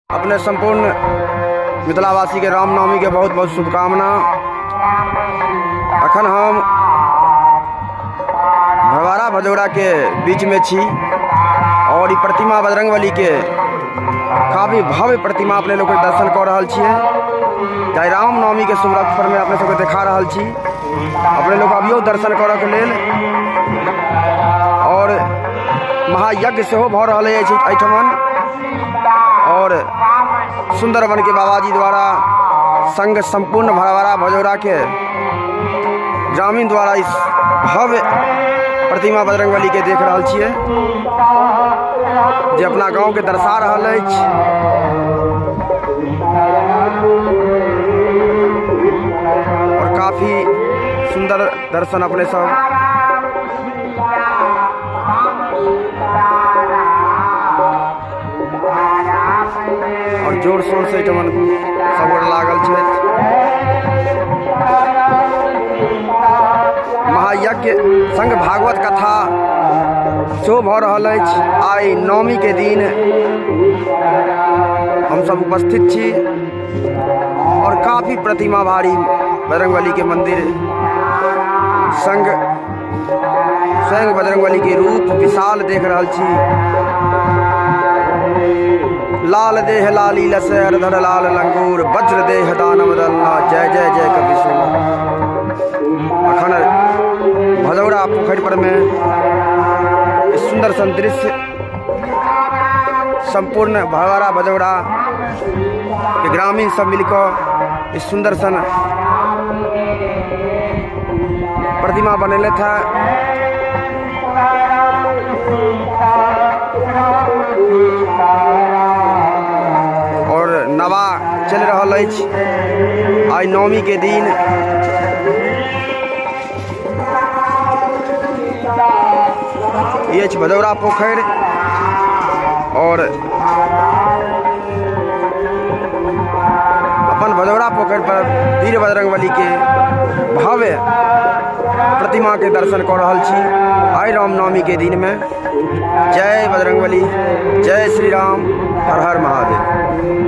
अपने सम्पूर्ण मिथिलावासीके रामनवमीके बहुत बहुत शुभकामना। अखन हम भरवारा भजौराके बीचमे छी और ई प्रतिमा बजरंगबलीके काफी भव्य प्रतिमा अपने लोगके दर्शन कऽ रहल छियै। जाहि रामनवमीके शुभ अवसरमे अपने सबके देखा रहल छी। अपने लोग अबियौ दर्शन करऽके लेल। और महायज्ञ सेहो भऽ रहल अछि एहिठमन और सुंदरवन के बाबाजी द्वारा संग संपूर्ण भरवारा भजौरा के ग्रामीण द्वारा इस भव्य प्रतिमा बजरंगबली के देख रहल छियै जे अपना गांव के दर्शा रहल अछि। और काफी सुंदर दर्शन अपने सब और जोर शोर से एहिठमन सब गोटे लागल छथि। महायज्ञ संग भागवत कथा सेहो भऽ रहल अछि। आइ नवमी के दिन हमसब उपस्थित छी और काफी प्रतिमा भारी बजरंगबली के मंदिर संग स्वयं बजरंगबली के रूप विशाल देख रहल छी। लाल देह लाली लस धर लाल लंगूर वज्र देह दानव दलना जय जय जय कपीश्वर। अखन भजौरा पोखरि पर में सुंदर सन दृश्य संपूर्ण भरवारा भजौरा के ग्रामीण सब मिलकर इस सुंदर सन प्रतिमा बनेले था। और नवा चलि रहल अछि। आइ नवमी के दिन ई अछि भदौरा पोखरि और अपन भदौरा पोखरि पर वीर बजरंगबली के भव्य प्रतिमा के दर्शन कऽ रहल छी आइ रामनवमी के दिन में। जय बजरंगबली, जय श्री राम, हर हर महादेव।